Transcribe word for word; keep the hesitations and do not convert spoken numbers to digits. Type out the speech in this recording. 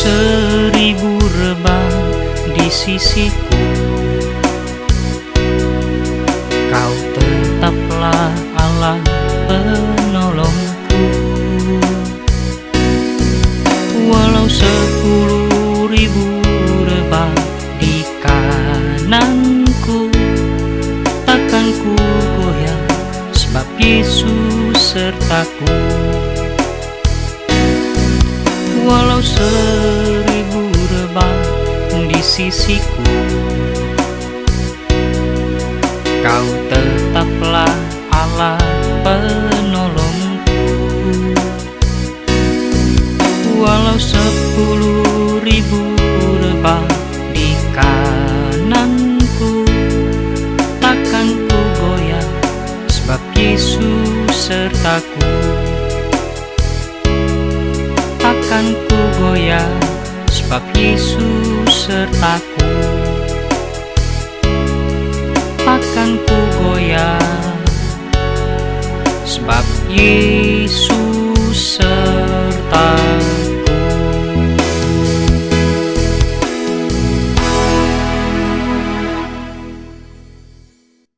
Seribu rebah di sisiku, Kau tetaplah Allah penolongku. Walau sepuluh ribu rebah di kananku, takkan ku goyah, sebab Yesus sertaku. Walau seribu rebah di sisiku, Kau tetaplah Allah penolongku. Walau sepuluh ribu rebah di kananku, takkan ku goyah, sebab Yesus sertaku. Takkan ku goyah, sebab Yesus sertaku. Takkan ku goyah, sebab Yesus